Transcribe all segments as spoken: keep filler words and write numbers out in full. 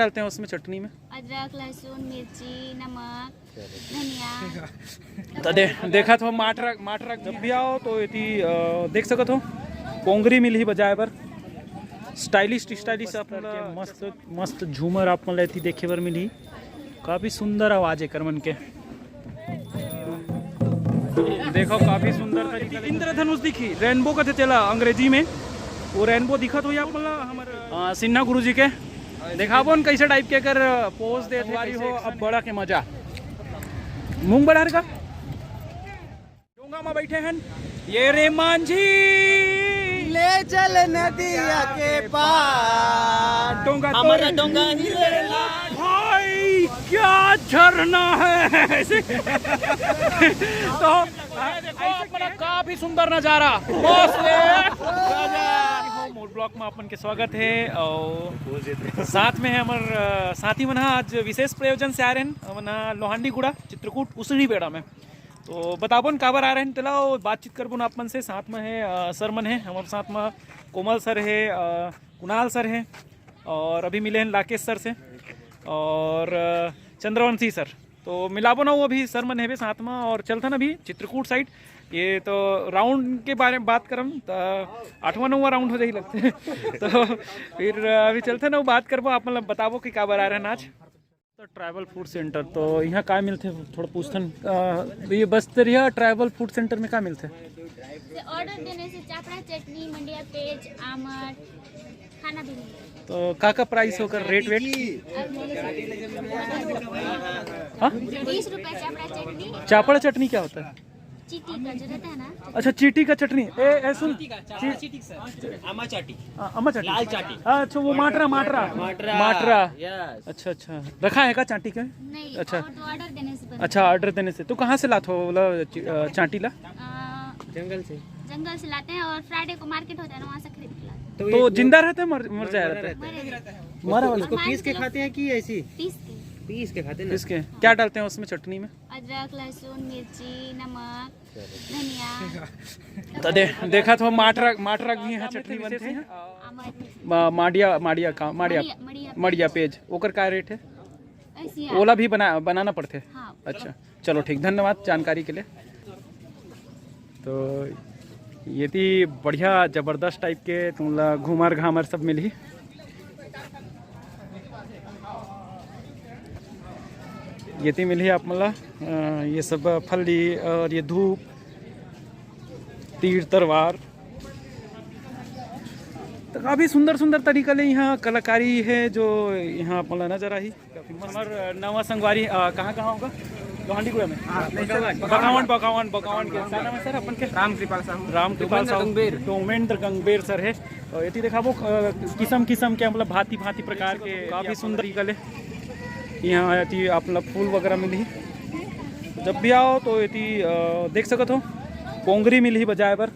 डालते हैं उसमें चटनी में? अदरक, लहसुन, मिर्ची, नमक, धनिया। तो दे, देखत हो माटरा, माटरा जब भी आओ तो एती, अ, देख सकत हो, पोंगरी मिलही बजाए बर। स्टाइलिश, स्टाइलिश आप मन ला मस्त, मस्त झूमर आप मन ला एती देखे बर मिलही। काफी सुंदर आवाज है कर मन के। देखो, काफी सुंदर तरीका ले इंद्रधनुष दिखी, रेनबो कथे तेला अंग्रेजी में। वो रेनबो दिखत होही आप मन ला हमर, अ, सिन्हा गुरुजी के। देखाबो न कैसे टाइप के कर पोज देत हे, संगवारी हो। अब बड़ा के मजा। मूंग बड़ा का डोंगा में बैठे हैं। ये रे मांझी, ले चल नदिया के पार। डोंगा हमारा तोरे डोंगा ही रे। भाई, क्या झरना है। तो देखो, अपना काफी सुंदर नजारा। बस रे। मोर ब्लॉग में अपन के स्वागत है और साथ में है हमर, अ, साथी मन ह आज विशेष प्रयोजन से आ रहे हैं, हमन ह लोहांडी गुड़ा, चित्रकूट, उसड़ी बेड़ा में। तो बताबो न काबर आ रहे हैं तेला, और बातचीत करबो न आप मन से। साथ में है, अ, सर मन है हमर साथ में, कोमल सर है, अ, कुणाल सर है, और अभी मिले हैं लाकेश सर से और, अ, चंद्रवंशी सर। तो मिलाबो ना, वो अभी सर मन हेबे साथ में और चलथन अभी चित्रकूट साइड। ये तो राउंड के बारे में बात करम त आठवां नौवां राउंड हो जाही लगथे। तो फिर अभी चलथन, वो बात करबो, आप मतलब बताबो कि काबर आ रहे हैं आज। तो ट्राइबल फूड सेंटर, तो यहाँ का मिलथे, थोड़ा पूछथन। अ, ये बस्तरिया ट्राइबल फूड सेंटर में का मिलथे? से ऑर्डर देने से चापड़ा चटनी, मंडिया पेज, आमट, खाना भी मिलता है। तो का का प्राइस होकर, रेट वेट? हाँ? बीस रुपए चापड़ा चटनी। चापड़ा चटनी क्या होता है? चीटी का जो रहता है ना। अच्छा, चीटी का चटनी। ए, ए सुन। आमा चाटी। हाँ, अम्मा चाटी। लाल चाटी। अच्छा, वो माटरा, माटरा। माटरा। माटरा। यस। अच्छा, अच्छा। रखा है का चाटी का? नहीं, अच्छा। और तो ऑर्डर देने से बनता अच्छा, है। ऑर्डर देने से। तो कहाँ से लात हो बोला, ची-, अ, चाटी ला? अ, जंगल से। जंगल से लाते हैं और फ्राइडे को मार्केट होता है ना, वहाँ से खरीद के लाते हैं। तो तो ये जिंदा रहता है, मर, मर मर जाया रहता है? रहता है। मरा उसको, वाला। उसको पीस के खाते हैं कि ऐसी? पीस के। पीस के खाते हैं ना? पीस के। क्या डालते हैं उसमें चटनी में? अदरक, लहसुन, मिर्ची, नमक, धनिया। तो दे, देखत हो, माटरा, माटरा भी यहाँ चटनी बनथे। आमर। मा-, माडिया, माडिया का, माडिया, मड़िया, मड़िया। मड़िया पेज, ओकर का रेट है? ऐसी है। ओला भी बना, बनाना पड़थे? हाँ। अच्छा, चलो ठीक, धन्यवाद जानकारी के लिए। तो ये थी बढ़िया जबरदस्त टाइप के तुमला घूमर घामर सब मिलही। ये थी मिलही आप मन ला, अ, ये सब फल्ली और ये धूप, तीर तरवार। तो काफ़ी सुंदर सुंदर तरीका ले यहाँ कलाकारी है जो यहाँ आप मन ला नजर आही। हमर नवा संगवारी, अ, कहाँ, कहाँ होगा? लोहांडीगुड़ा में। हाँ, नहीं, सर। बकावन, बकावन, बकावन के। क्या नाम है सर अपन के? रामकृपाल साहू। रामकृपाल डोमेंद्र साहू। गंगबेर। डोमेंद्र गंगबेर सर है। और एती देखाबो, अ, किसम किसम के, मतलब, भांति भांति प्रकार के काफ़ी सुंदर तरीका ले। यहाँ एती आप, मतलब, फूल वगैरह मिलही। जब भी आओ तो एती, अ, देख सकत हो, पोंगरी मिलही बजाए बर।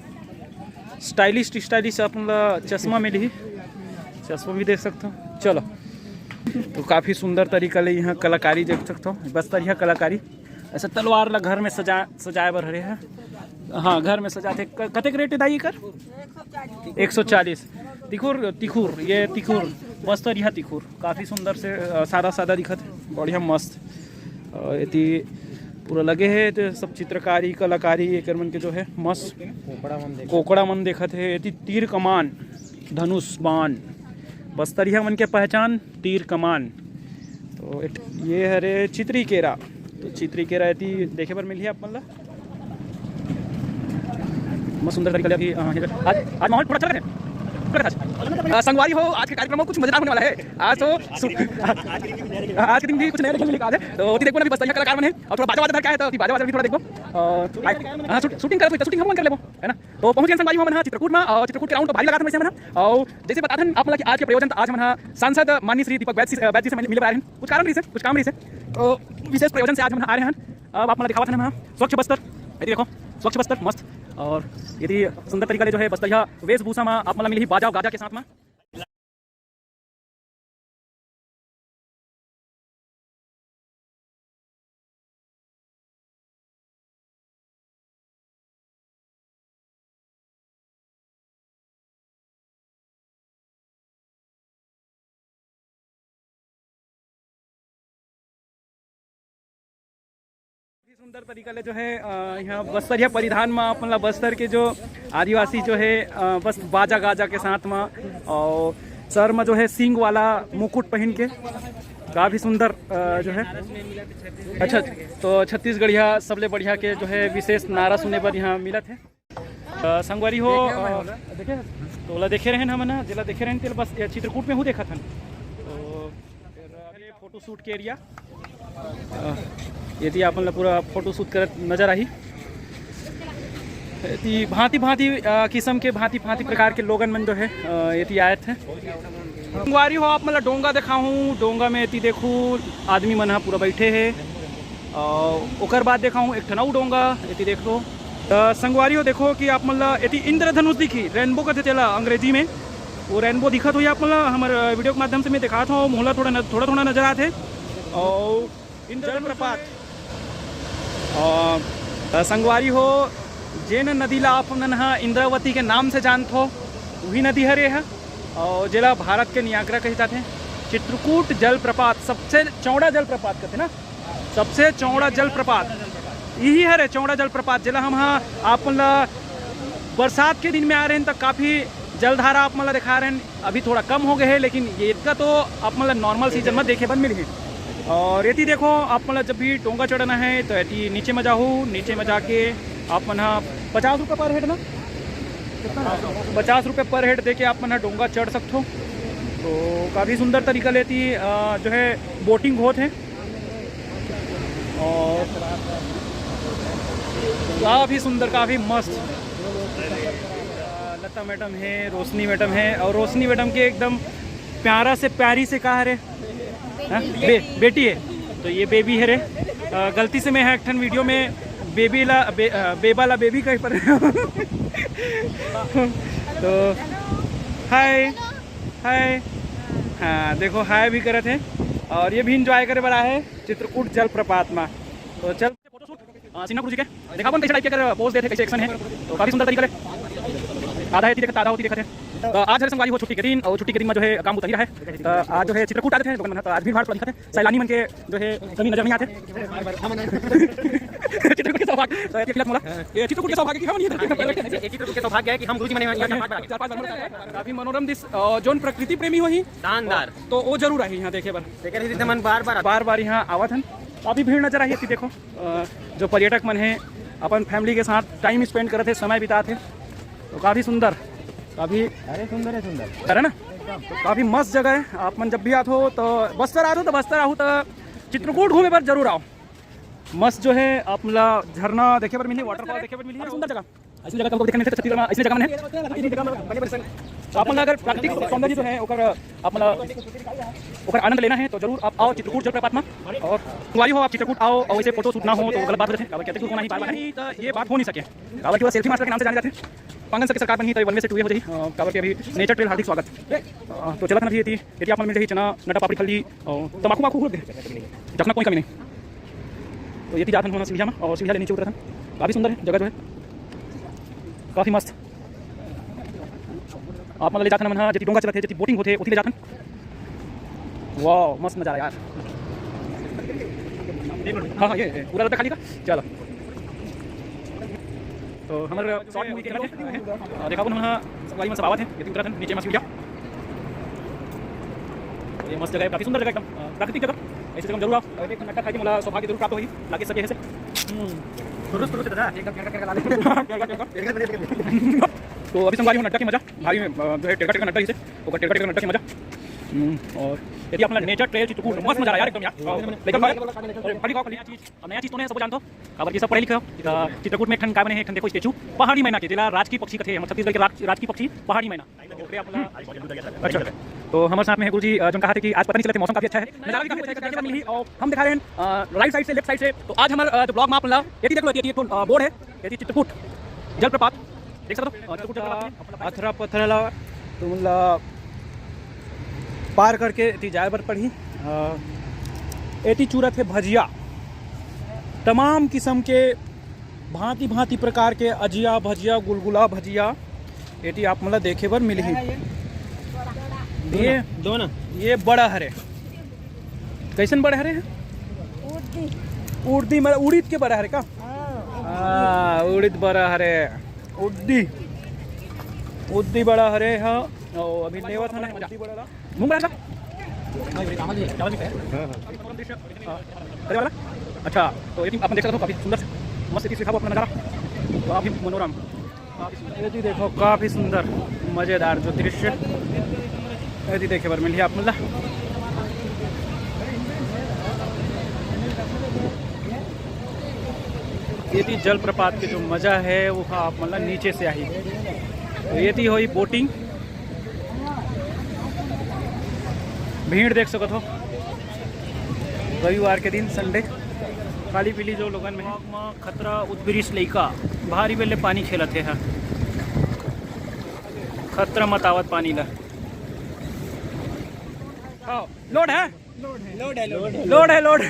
स्टाइलिश, स्टाइलिश अपन ला चश्मा मिलही, चश्मा भी देख सकत हो। चलो, तो काफ़ी सुंदर तरीका ले यहाँ कलाकारी देख सकत हो, बस्तरिया कलाकारी। ऐसे तलवार ला घर में सजा, सजाए बर हरे है। हाँ, घर में सजाथे। क-, कतेक रेट है दाई एकर? एक सौ चालीस। तिखुर, तिखुर, ये तिखुर, बस्तरिया तिखुर, काफ़ी सुंदर से, अ, सादा सादा दिखत है, बढ़िया मस्त। अ, एती पूरा लगे है तो सब चित्रकारी, कलाकारी, एकर मन के जो है मस्त कोकड़ा मन देखत है। एती तीर कमान, धनुष बाण, बस्तरिया मन के पहचान तीर कमान। तो एत-, ये हरे चित्री केरा, तो चित्री केरा एती देखे बर मिलही आप मन ला। मस्त सुंदर तरीका ले अभी, अ, आज, आज माहौल थोड़ा अच्छा लग रहा है। अ, संगवारी हो, आज के कार्यक्रम में कुछ मजेदार होने वाला है। आज तो सु-, आज के दिन भी कुछ नया देखने को मिलेगा। तो ओती देखबो ना, अभी बस्तरिया कलाकार मन है और थोड़ा बाजा वाजा धर के आए, तो अभी बाजा वाजा भी थोड़ा देखबो। और हाँ, शूट-, शूटिंग करत होई तो शूटिंग हम कर लेबो, है ना? तो पहुंच गए संगवारी हो हमन हा चित्रकूट में, और चित्रकूट के राउंड तो भारी लगात हन वैसे हमन हा। और जैसे बता हन आप मन ला कि आज के प्रयोजन तो आज हमन हा सांसद माननीय श्री दीपक वैद्य जी, वैद्य जी से मिले बर आए हन, कुछ कारण रहिस है, कुछ काम रहिस है, तो विशेष प्रयोजन से आज हमन हा आ रहे हन। अब आप मन ला दिखावत हन हमन हा स्वच्छ बस्तर, ये देखो, स्वच्छ बस्तर मस्त। और ये सुंदर तरीका ले जो है बस्तरिया वेशभूषा में आप मन ला मिलही बाजा गाजा के साथ में। सुंदर तरीका ले जो है, अ, यहाँ बस्तरिया परिधान में अपन ला बस्तर के जो आदिवासी जो है, अ, बस बाजा गाजा के साथ में, और सर में जो है सींग वाला मुकुट पहन के काफी सुंदर, अ, जो है। अच्छा, तो छत्तीसगढ़िया सबले बढ़िया के जो है विशेष नारा सुने बर यहाँ मिलत है। अ, संगवारी हो, अ, देखे, तो ओला देखे रहेन हमन, जेला देखे रहेन तेला बस ये चित्रकूट में हूँ देखत हन। तो फिर अभी फोटो शूट के एरिया, अ, यदि आपन ला पूरा फोटो शूट करत नजर आही। यदि भांति भांति, अ, किस्म के भांति भांति प्रकार के लोगन मन जो है, अ, यदि आयत है। संगवारी हो, आप मन ला डोंगा देखाहूँ। डोंगा में यदि देखू, आदमी मन ह पूरा बैठे हे। अ, ओकर बाद देखाहूँ एक ठन अउ डोंगा, यदि देखो। त संगवारी हो, देखो कि आप मन ला यदि इंद्रधनुष दिखी, रेनबो कथे तेला अंग्रेजी में, वो रेनबो दिखत होही आप मन ला। हमर वीडियो के माध्यम से मैं देखात हूँ, मोला थोड़ा न, थोड़ा थोड़ा नजर आत हे। और इंद्र जलप्रपात, अ, त संगवारी हो, जेन नदी ला आप मन ह इंद्रावती के नाम से जानत हो, वही नदी हरे ह, और जेला भारत के नियाग्रा कहे जाथे। चित्रकूट जलप्रपात, सबसे चौड़ा जलप्रपात कथे ना, सबसे चौड़ा जलप्रपात यही हरे, चौड़ा जलप्रपात, जेला हम ह आप मन ला बरसात के दिन में आ रहे हैं, त काफी जलधारा आप मन ला दिखा रहे हैं। अभी थोड़ा कम हो गए है, लेकिन ये इतना तो आप मन ला नॉर्मल सीजन में देखे बर मिलही। और एती देखो, आप मन ला जब भी डोंगा चढ़ना है तो एती नीचे में जाहू, नीचे में जाके आप मन ह पचास रुपये पर हेड ना, पचास रुपये पर हेड देके आप मन ह डोंगा चढ़ सकथो। तो काफ़ी सुंदर तरीका लेती, अ, जो है बोटिंग होत है। और काफ़ी सुंदर, काफ़ी मस्त। लता मैडम है, रोशनी मैडम है, और रोशनी मैडम के एकदम प्यारा से प्यारी से कहा रे, हाँ? बे, बेटी है। तो ये बेबी है रे। अ, गलती से मैं एक ठन वीडियो में बेबी ला, बे, अ, बेबा ला बेबी कह पर तो हाय, हाय। हाँ, देखो, हाय भी करत है। और ये भी एंजॉय करे वाला है चित्रकूट जलप्रपात में। तो चल, अ, सिन्हा गुरुजी के देखा अपन कैसे टाइप के अगर पोज देते, कैसे एक्शन है, तो काफ़ी सुंदर तरीका ले। आधा है, देखा, आधा होती देखा थे। तो आज हर संगवारी हो छुट्टी के दिन, और छुट्टी के दिन में जो है काम उतरी रहा है। तो आज जो है चित्रकूट आते हैं लोगन मन, तो आज भीड़ भाड़ थोड़ा दिखत है। सैलानी मन के जो है कमी नजर नहीं आते। चित्रकूट के सौभाग्य, तो ये खिलाफ मोला, ये चित्रकूट के सौभाग्य कि हम ये ये चित्रकूट के सौभाग्य है कि हम गुरुजी मने यहाँ चार पाँच बार आ गए। चार पाँच बार मोला। काफ़ी मनोरम दृश्य, अ, जोन प्रकृति प्रेमी होही, शानदार। तो वो जरूर आही यहाँ देखे बर। तेकर ही मन बार बार बार बार यहाँ आवत हन। काफ़ी भीड़ नजर आही थी, देखो। अ, जो पर्यटक मन हे, अपन फैमिली के साथ टाइम स्पेंड करत हे, समय बितात हे, तो काफ़ी सुंदर, काफ़ी अरे सुंदर है, सुंदर। है ना? तो काफ़ी मस्त जगह है। आप मन जब भी आत हो तो बस्तर आत हो तो बस्तर आहू तो चित्रकूट घूमे पर जरूर आओ। मस्त जो है आप मन ला झरना देखे बर मिलही, वाटरफॉल देखे बर मिलही, काफ़ी सुंदर जगह। ऐसी जगह हमको देखने मिलते छत्तीसगढ़ में, ऐसी जगह में है। तो आप मन ला अगर प्राकृतिक सौंदर्य जो है ओकर आप मन ला ओकर आनंद लेना है तो जरूर आप आओ चित्रकूट जलप्रपात में। और संगवारी हो, आप चित्रकूट आओ और ऐसे फोटो शूट ना हो तो गलत बात हो जाथे। काबर कहते कि होना ही बार बार नहीं तो ये बात हो नहीं सके। काबर कि वो सेल्फी मास्टर के नाम से जाने जाते। पांगन सके सरकार बनी तो वन वे से टू वे हो जाही। अ, काबर कि अभी नेचर ट्रेल हार्दिक स्वागत। अ, तो चलत हन अभी एती, एती आप मन मिल जाही चना, नटा पापड़ी, खल्ली और तमाकू वाकू हो दे। जखना कोई कमी नहीं। तो एती जात हन हमन सीढ़िया में और सीढ़िया ले नीचे उतरत हन। काफ़ी सुंदर है जगह जो है, काफ़ी मस्त। आप मन ले जात हन, हमन ह जेती डोंगा चलत हे, जेती बोटिंग होथे, ओती ले जात हन। वाह, मस्त नज़ारा यार। हाँ, हाँ, ये, ये पूरा रद्दा खाली का। चलो, तो हमर शॉर्ट मूवी के, अ, देखा अपन ह, संगवारी मन सब आवत हे, ये उतरत हन नीचे मस्त भैया। ये मस्त जगह है, काफ़ी सुंदर जगह एकदम, अ, प्राकृतिक जगह। ऐसी जगह में जरूर आओ। अगर एक नट्टा खाए के मोला सौभाग्य जरूर प्राप्त होही, लागे सके ऐसे। हम्म। खुरुस, खुरुस दादा, एकदम टेढ़ा, टेढ़ा ला ले। तो अभी संगवारी हो नट्टा के मजा, भाई, अ, जो है टेढ़ा, टेढ़ा नट्टा ही से, ओकर टेढ़ा, टेढ़ा नट्टा के मजा। हम्म, और यदि आप नेचर ट्रेल चित्रकूट, मस्त नज़ारा यार एकदम यार। लेकिन भाई, अरे, खाली खाओ, खाली चीज़। अब नया चीज तो नहीं, सब जानत हो, काबर कि सब पढ़े लिखे हो। त चित्रकूट में एक ठन का बने हे, एक ठन देखो स्टैचू, पहाड़ी मैना के, जेला राजकीय पक्षी कथे, हमर छत्तीसगढ़ के राज-, राजकीय पक्षी पहाड़ी मैना। ओकरे आप ला-, अच्छा, तो हमर साथ में है गुरुजी, अ, जोन कहा थे कि आज पता नहीं चला थे, मौसम काफी अच्छा है, नजारा भी काफी अच्छा है, देखने को मिली। और हम दिखा रहे हैं, अ, राइट साइड से, लेफ्ट साइड से। तो आज हमर, अ, जो ब्लॉग में आप ला, ये देख लो, ये, ये, अ, बोर्ड है, ये चित्रकूट जलप्रपात, देख सकते हो, अ, चित्रकूट जलप्रपात। अथरा पथरा ला तुमन ला पार करके एती जाए बर पड़ही। अ, एती चूरत हे भजिया, तमाम किस्म के भांति भांति प्रकार के अजिया भजिया, गुलगुला भजिया एती आप मन ला देखे बर मिलही। ये दो ना। ये बड़ा हरे, कैसन बड़ा हरे? उड़दी, मतलब उड़ीद के बड़ा हरे का? हाँ, उड़ीद बड़ा हरे। उड़दी, उड़दी बड़ा हरे। हाँ, ओ, अभी लेवत हन उड़दी बड़ा ला। मूंग बड़ा ला। हाँ, हाँ। करे वाला। अच्छा, तो ये अपन देख सकते हो, काफी सुंदर से मस्त चीज दिखाबो अपना नजारा। तो आप भी मनोरम। ये जी देखो, काफी सुंदर, मजेदार जो दृश्य ये जी देखे बर मिलही आप मन ला। ये जी जलप्रपात के जो मजा है, वो हा आप मन ला नीचे से आही। तो ये जी होई बोटिंग। भीड़ देख सकत हो, रविवार के दिन, संडे, काली पीली जो लोगन में। खतरा उतबिरिस लइका, भारी बेर ले पानी खेलत हे हा। खतरा मत आवत पानी ला। हाँ, लोड है? लोड है, लोड। लोड है, लोड।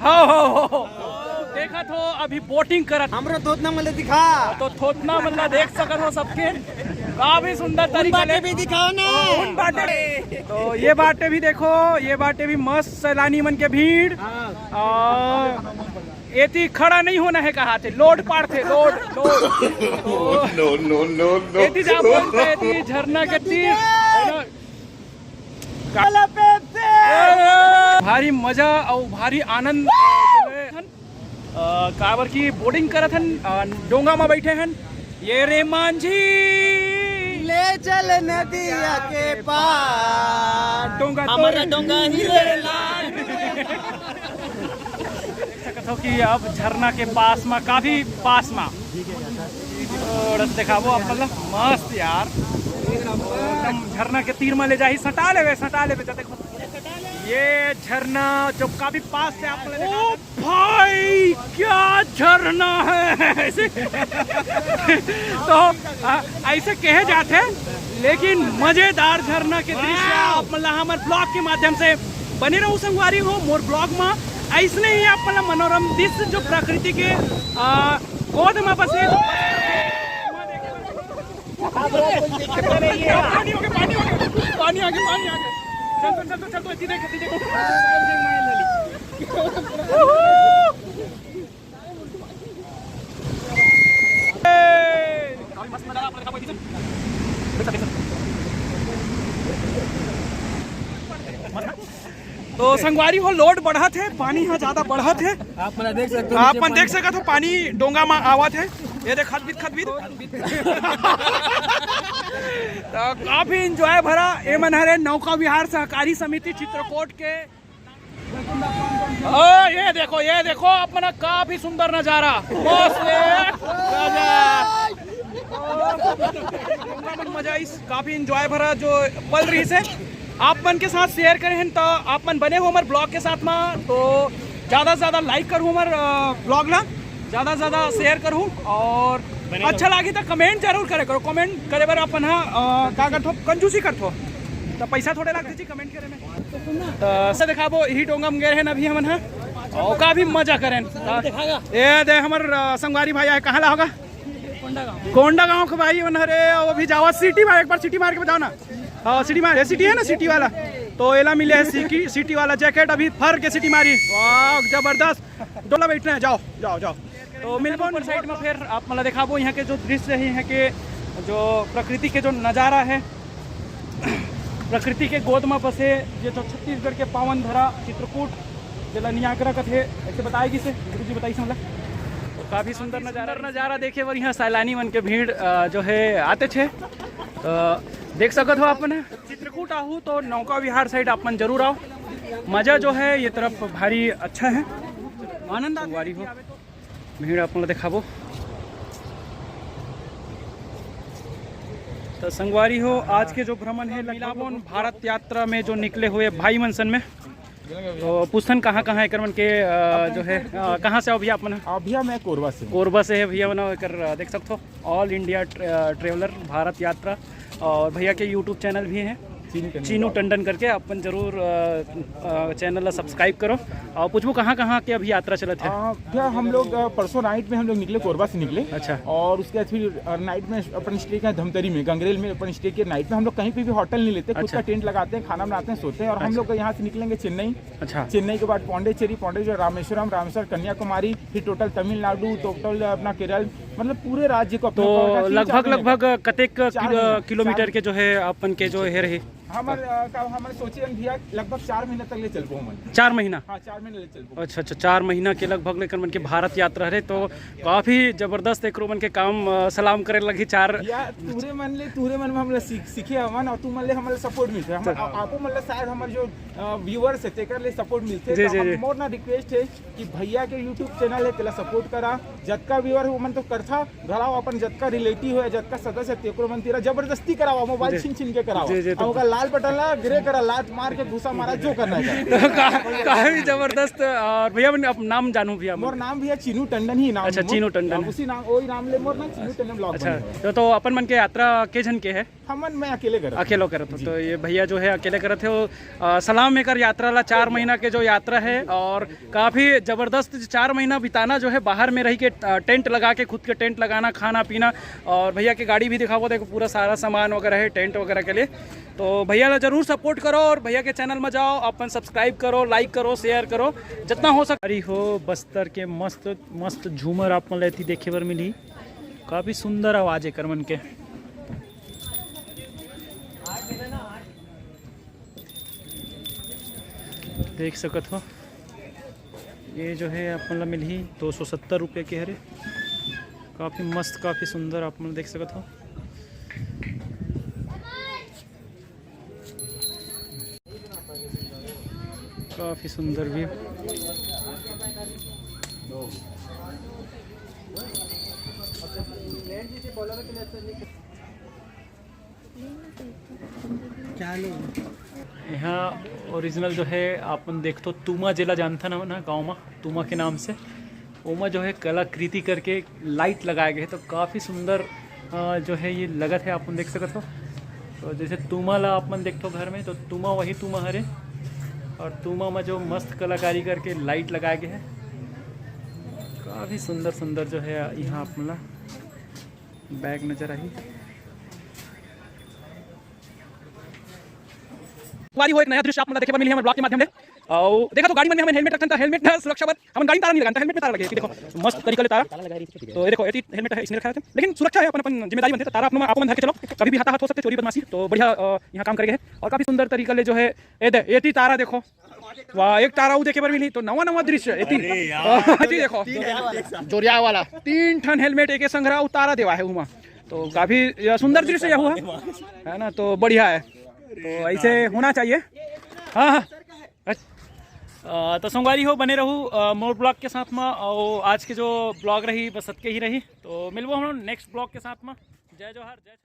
हाँ, हाँ, हाँ, हाँ। देखा तो अभी बोटिंग करत। हमरो थोथना मन ला दिखा। तो थोथना मन ला देख सकत हो सबके। काफी सुंदर उन तरीका बाटे ले। भी दिखाओ ना। उन बाटे। तो ये बाटे भी देखो, ये बाटे भी मस्त सैलानी मन के भीड़। हाँ। और एती खड़ा नहीं होना है कहा थे, लोड पाड़ थे, load, load. No, no, no, no। एती जा बोलते, एती झरना के तीर, है ना? काला पेट से। भारी मजा और भारी आनंद, अ, जो है, अ, काबर की बोटिंग करत हन, अ, डोंगा में बैठे हन। ये रे मांझी, ले चल नदिया के पार। डोंगा हमारा तोर डोंगा ही ले लाल। देख सकत हो कि अब झरना के पास मा, काफी पास मा, और देखाबो आप मन ला। मस्त यार, एकदम झरना के तीर मा ले जाही, सटा लेबे, सटा लेबे। जा देखो, ये झरना जो काफी पास से आप मन ला ओ देखात भाई, क्या झरना है। ऐसे तो, आ, ऐसे कहे जाथे, लेकिन मजेदार झरना के दृश्य आप मन ला हमर ब्लॉग के माध्यम से बने रहू संगवारी हो मोर ब्लॉग मा। ऐसने ही आप मन ला मनोरम दृश्य जो प्रकृति के, आ, गोद मा बसे। पानी हो गया, पानी हो गया, पानी आ गया, पानी आ गया। चल तो, चल तो, चल तो, इतनी देख, इतनी देख। तो संगवारी हो, लोड बढ़त हे, पानी ह ज्यादा बढ़त हे। आप मन देख सकत हो, आप मन देख सकत हो, पानी डोंगा म आवत हे। ये देख, खतबित, खतबित। तो काफी एंजॉय भरा। ए मन हरे नौका विहार सहकारी समिति चित्रकूट के। ओ, ये देखो, ये देखो, अपना काफी सुंदर नजारा। मस्त है। गजब। मजा आइस, काफी एंजॉय भरा जो पल रहिस हे। आप मन के साथ शेयर करे हन, तो आप मन बने हो हमर ब्लॉग के साथ मा, तो ज्यादा से ज्यादा लाइक करू हमर, अ, ब्लॉग ला, ज्यादा से ज्यादा शेयर करू, और अच्छा लागी तो कमेंट जरूर करे करो। कमेंट करे बर अपन ह, अ, का करथो, कंजूसी करथो, तो पैसा थोड़े लागथे जी कमेंट करे में। तो से देखाबो, यही डोंगा में गए हैं अभी हमन ह, और काफी मजा करें। ये दे हमर, अ, संगवारी भाई आए, कहाँ ला होगा? कोंडागांव के भाई मन हरे, वो भी जावा सिटी मार, एक बार सिटी मार के बताओ ना। हाँ, सिटी मार, ये सिटी है ना, सिटी वाला। तो एला मिले है सिटी, सिटी वाला जैकेट, अभी फर के सिटी मारी। वाह, जबरदस्त। डोला बैठना है, जाओ, जाओ, जाओ। तो मिलबो ऊपर साइड में, फिर आप मन ला देखाबो यहाँ के जो दृश्य है, यहाँ के जो प्रकृति के जो नज़ारा है, प्रकृति के गोद में बसे, ये तो छत्तीसगढ़ के पावन धरा चित्रकूट, जेला नियाग्रा कथे, ऐसे बताए गिसे, गुरु जी बताइस हमला। तो काफी सुंदर नजारा, नजारा देखे बर यहाँ सैलानी मन के भीड़, अ, जो है आते छे। तो देख सकत हो आप मन, चित्रकूट आहू तो नौका विहार साइड आप मन जरूर आओ, मजा जो है ये तरफ भारी अच्छा है। आनंद आ संगवारी हो। भीड़ आप मन ला देखाबो। तो संगवारी हो, आज के जो भ्रमण है मिलाबोन भारत यात्रा में जो निकले हुए भाई मन सन में, तो पूछथन कहाँ कहाँ एकर मन के, अ, जो है, अ, कहाँ से आओ भैया आप मन? अ, भैया मैं कोरबा से हूँ। कोरबा से है भैया मन, एकर, अ, देख सकते हो, ऑल इंडिया ट्रे-, अ, ट्रेवलर भारत यात्रा, और भैया के यूट्यूब चैनल भी है। चीनू टंडन। चीनू टंडन करके अपन जरूर, अ, अ, चैनल ला सब्सक्राइब करो। और पूछबो कहाँ कहाँ के अभी यात्रा चलत है? आ, भैया, हम लोग, आ, परसों नाइट में हम लोग निकले, कोरबा से निकले। अच्छा। और उसके बाद फिर, आ, नाइट में अपन स्टे किया धमतरी में, गंगरेल में अपन स्टे किए। नाइट में हम लोग कहीं पे भी होटल नहीं लेते, खुद अच्छा। का टेंट लगाते हैं, खाना बनाते हैं, सोते हैं। और हम अच्छा। लोग यहाँ से निकलेंगे चेन्नई। अच्छा। चेन्नई के बाद पौंडीचेरी, पौंडीचेरी रामेश्वरम, रामेश्वर कन्याकुमारी, फिर टोटल तमिलनाडु, टोटल अपना केरल, मतलब पूरे राज्य को अपने तो cover करके लगभग, चार महीने लगभग का। कतेक चार किलो-, महीना। किलोमीटर चार के जो है अपन के जो है रही? हमारे, अ, का, हमारे सोचे हम भैया लगभग चार महीने तक ले चलबो हमन। चार महीना? हाँ, चार महीने ले चलबो। अच्छा, अच्छा, चार महीना के लगभग लेकर मन के भारत यात्रा हरे, तो काफ़ी जबरदस्त एकरो मन के काम, अ, सलाम करे लगी चार। या तुहरे मन ले, तुहरे मन में हमला सीख, सीखे हमन, और तू मन ले हमला सपोर्ट मिलथे। हम, तो आ-, आपो मन ले शायद हमर जो, अ, व्यूअर्स है, तेकर ले सपोर्ट मिलथे। जी, तो जी, हम जी। मोर ना रिक्वेस्ट है कि भैया के YouTube चैनल है, तेला सपोर्ट करा। जतका व्यूअर हो, मन तो करथा, घलाओ अपन जतका रिलेटिव है, जतका सदस्य है, तेकरो मन तेरा जबरदस्ती करावा, मोबाइल जी। छीन छीन के करावा। जी, जी, तो अब ओकर लाल बटन ला ग्रे करा, लात मार के घुसा मारा, जो करना है। तो का-, काफी जबरदस्त। और भैया, मैं अपन नाम जानूं भैया? मोर नाम भैया चीनू टंडन ही नाम अच्छा, है मोर। चीनू टंडन। उसी नाम, वही नाम ले मोर ना, चीनू टंडन ब्लॉग अच्छा, बने हुए। तो, तो अपन मन के यात्रा के झन के है? हमन, मैं अकेले करत अकेलो हूँ। करत हो, जी। तो ये भैया जो है अकेले करत है, वो, अ, सलाम एकर यात्रा ला, चार महीना के जो यात्रा है, और काफ़ी जबरदस्त चार महीना बिताना जो है बाहर में रह के, अ, टेंट लगा के, खुद के टेंट लगाना, खाना पीना, और भैया के गाड़ी भी दिखाबो, देखो पूरा सारा सामान वगैरह है टेंट वगैरह के लिए। तो भैया ला जरूर सपोर्ट करो और भैया के चैनल में जाओ, अपन सब्सक्राइब करो, लाइक करो, शेयर करो, जितना हो सके। अरे हो बस्तर के मस्त मस्त झूमर आप मन ला एती देखे बर मिलही, काफ़ी सुंदर आवाज़ एकर मन के। देख सकत हो, ये जो है आप मन ला मिलही दो सौ सत्तर रुपये के हरे। काफ़ी मस्त, काफ़ी सुंदर आप मन देख सकत हो, काफ़ी सुंदर व्यू। यहाँ ओरिजिनल जो है आप मन देखथो, तूमा जेला जानथन हमन ह गाँव म तूमा के नाम से, ओमा जो है कलाकृति करके लाइट लगाए गए हे, तो काफ़ी सुंदर, अ, जो है ये लगत है, आप मन देख सकत हो। तो जैसे तूमा ला आप मन देखथो घर में, तो तूमा वही तूमा हरे, और तूमा में जो मस्त कलाकारी करके लाइट लगाए गए हे, काफ़ी सुंदर सुंदर जो है यहाँ आप मन ला बैग नजर आही। संगवारी हो, एक नया दृश्य आप मन ला देखे बर मिलही हमर ब्लॉग के माध्यम ले। अउ देखत हो गाड़ी मन में हमन हेलमेट रखथन, त हेलमेट ह सुरक्षा बर, हमन गाड़ी में तारा नहीं लगान, त हेलमेट में तारा लगे हे। देखो मस्त तरीका ले तारा, तो ये देखो एती हेलमेट है, इसने रखा है, लेकिन सुरक्षा है, अपन अपन जिम्मेदारी बनथे। त तारा आप मन अपन धर के चलो, कभी भी हाथा हाथ हो सकथे, चोरी बदमाशी, तो बढ़िया, अ, यहाँ काम करे गए हे। और काफी सुंदर तरीका ले जो है, ए दे, एती तारा देखो, वाह, एक तारा अउ देखे बर मिलही, तो नवा नवा दृश्य एती। अरे यार। जी देखो, तीन हेलमेट एक साथ। जोरिया वाला तीन ठन हेलमेट एक संग अउ तारा देवा है उमा, तो काफी, अ, सुंदर दृश्य यह हुआ है ना, तो बढ़िया है, तो ऐसे होना चाहिए। हाँ, हाँ। अच्छा। अ, तो संगवारी हो, बने रहू, अ, मोर ब्लॉग के साथ में, और आज के जो ब्लॉग रही बस अतके ही रही, तो मिलबो हम लोग नेक्स्ट ब्लॉग के साथ में। जय जोहार, जय छत्तीसगढ़।